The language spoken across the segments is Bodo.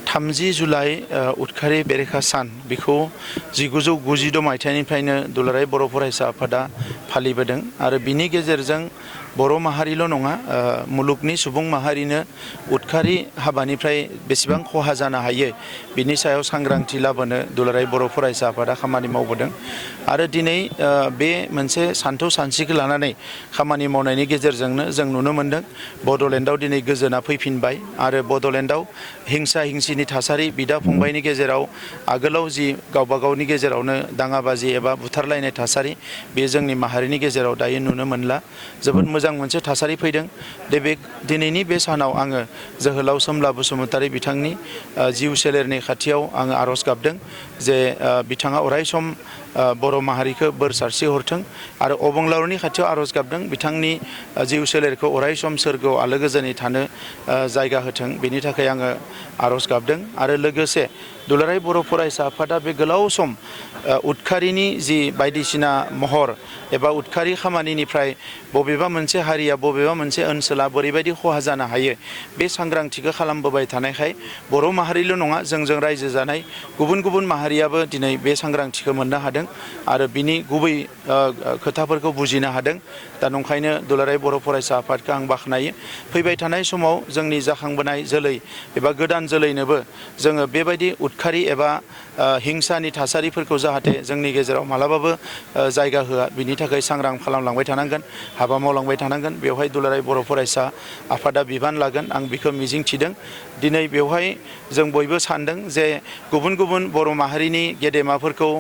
30 जुलाइ उदखारि बेरेखा सान बेखौ 1992 मायथाइनिफ्रायनो दुलाराय बर' फरायसा आफादा फालिबोदों आरो बिनि गेजेरजों बर' माहारिल' नङा मुलुगनि सुबुं माहारिनो उदखारि हाबानिफ्राय बेसेबां खहा जानो हायो बिनि सायाव सांग्रांथि लाबोनो दुलाराय बर' फरायसा आफादा खामानि मावबोदों आरो दिनै बे मोनसे सान्थौ सानस्रिखौ लानानै खामानि मावनायनि गेजेरजोंनो जों नुनो मोनदों बड'लेण्डआव दिनै गोजोना फैफिनबाय आरो बड'लेण्डआव हिंसा हिंसिनि थासारि बिदा फंबायनि गेजेराव आगोलाव जि गावबा गावनि गेजेरावनो दाङाबाजि एबा बुथारलायनाय थासारि बे जोंनि माहारिनि गेजेराव दायो नुनो मोनला जोबोद मोजां मोनसे थासारि फैदों दिनैनि बे सानाव आङो जोहोलाव सोमब्ला बसुमतारी बिथांनि जिउ सोलेरनि खाथियाव आङो आर'ज गाबदों जे बिथाङा अरायसम बर' माहारिखौ बोर सारस्रि हरथों आरो अबंलावरनि खाथियाव आर'ज गाबदों बिथांनि जिउ सोलेरखौ अरायसम सोरगोआव आलो गोजोनै थानो जायगा होथों बेनि थाखाय आङो आर'ज गाबदों आरो लोगोसे दुलाराय बर' फरायसा आफादा बे गोलाव सम उदखारिनि जि बायदिसिना महर एबा उदखारि खामानिनिफ्राय बबेबा मोनसे हारिया बबेबा मोनसे ओनसोला बोरैबायदि खहा जानो हायो बे सांग्रांथिखौ खालामबोबाय थानायखाय बर' माहारिल' नङा जोंजों रायजो जानाय गुबुन गुबुन माहारियाबो दिनै बे सांग्रांथिखौ मोननो हादों आरो बिनि गुबै खोथाफोरखौ बुजिनो हादों दा नंखायनो दुलाराय बर' फरायसा आफादखौ आं बाख्नायो फैबाय थानाय समाव जोंनि जाखांबोनाय जोलै एबा गोदान जोलैनोबो जोङो बेबायदि उदखारि एबा हिंसानि थासारिफोरखौ जाहाथे जोंनि गेजेराव मालाबाबो जायगा होआ बिनि थाखाय सांग्रां खालामलांबाय थानांगोन हाबा मावलांबाय थानांगोन बेवहाय दुलाराय बर' फरायसा आफादा बिबान लागोन आं बेखौ मिजिं थिदों दिनै बेवहाय जों बयबो सानदों जे गुबुन गुबुन बर' माहारिनि गेदेमाफोरखौ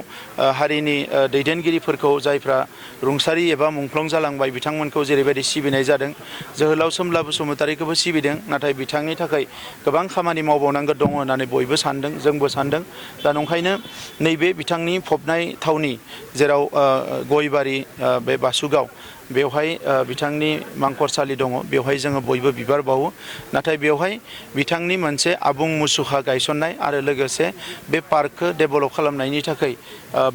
हारिनि दैदेनगिरिफोरखौ जायफ्रा रुंसारि एबा मुंख्लं जालांबाय बिथांमोनखौ जेरैबायदि सिबिनाय जादों जोहोलाव सोमब्ला बसुमतारीखौबो सिबिदों नाथाय बिथांनि थाखाय गोबां खामानि मावबावनांगौ दङ होननानै बयबो सानदों जोंबो सानदों दा नंखायनो नैबे बिथांनि फबनाय थावनि जेराव गयबारि बे बासुगाव बेवहाय बिथांनि मांखरसालि दङ बेवहाय जोङो बयबो बिबार बावो नाथाय बेवहाय बिथांनि मोनसे आबुं मुसुखा गायसननाय आरो लोगोसे बे पार्कखौ डेभेलप खालामनायनि थाखाय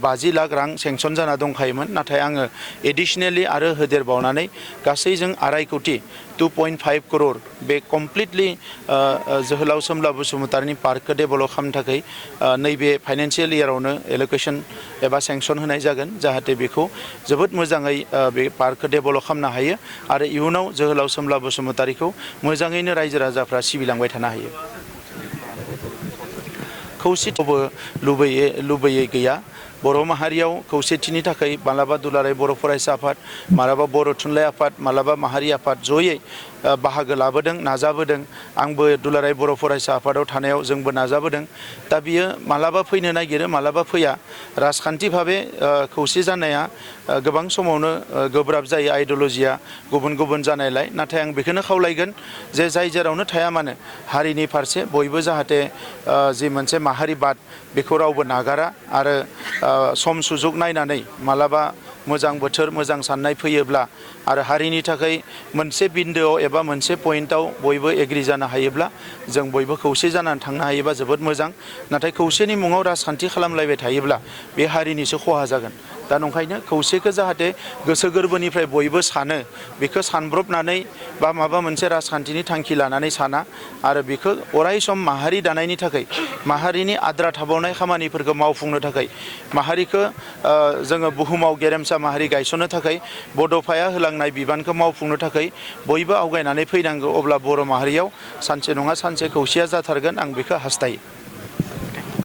50 लाख रां सेंसन जाना दंखायोमोन नाथाय आङो एडिशनेलि आरो होदेरबावनानै गासै जों 2.5 कोटि 2.5 करोड़ बे कमप्लिटलि जोहोलाव सोमब्ला बसुमतारीनि पार्कखौ डेभेलप खालामनो थाखाय नैबे फाइनान्सियेल इयारावनो एल'केशन एबा सेंसन होनाय जागोन जाहाथे बेखौ जोबोद मोजाङै बे पार्कखौ डेभेलप खालामनो हायो आरो इयुनाव जोहोलाव सोमब्ला बसुमतारीखौ मोजाङैनो रायजो राजाफ्रा सिबिलांबाय थानो हायो खौसेथिबो लुबैयै गैया बर' माहारियाव खौसेथिनि थाखाय मालाबा दुलाराय बर' फरायसा आफाद मालाबा बर' थुनलाइ आफाद मालाबा माहारि आफाद जयै बाहागो लाबोदों नाजाबोदों आंबो दुलाराय बर' फरायसा आफादाव थानायाव जोंबो नाजाबोदों दा बियो मालाबा फैनो नागिरो मालाबा फैया राजखान्थि भाबे खौसे जानाया गोबां समावनो गोब्राब जायो आइडिय'लजिया गुबुन गुबुन जानायलाय नाथाय आं बेखौनो खावलायगोन जे जाय जेरावनो थाया मानो हारिनि फारसे बयबो जाहाथे जि मोनसे माहारिबाद बेखौ रावबो नागारा आरो सम सुजुग नायनानै मालाबा मोजां बोथोर मोजां साननाय फैयोब्ला आरो हारिनि थाखाय मोनसे बिन्दोआव एबा मोनसे पइन्टआव बयबो एग्रि जानो हायोब्ला जों बयबो खौसे जानानै थांनो हायोबा जोबोद मोजां नाथाय खौसेनि मुङाव राजखान्थि खालामलायबाय थायोब्ला बे हारिनिसो खहा जागोन दा नंखायनो खौसेखौ जाहाथे गोसो गोरबोनिफ्राय बयबो सानो बेखौ सानब्रबनानै बा माबा मोनसे राजखान्थिनि थांखि लानानै साना आरो बेखौ अरायसम माहारि दानायनि थाखाय माहारिनि आद्रा थाबावनाय खामानिफोरखौ मावफुंनो थाखाय माहारिखौ जोङो बुहुमाव गेरेमसा माहारि गायसननो थाखाय बड'फाया होलांनाय बिबानखौ मावफुंनो थाखाय बयबो आवगायनानै फैनांगौ अब्ला बर' माहारियाव सानसे नङा सानसे खौसेया जाथारगोन आं बेखौ हास्थायो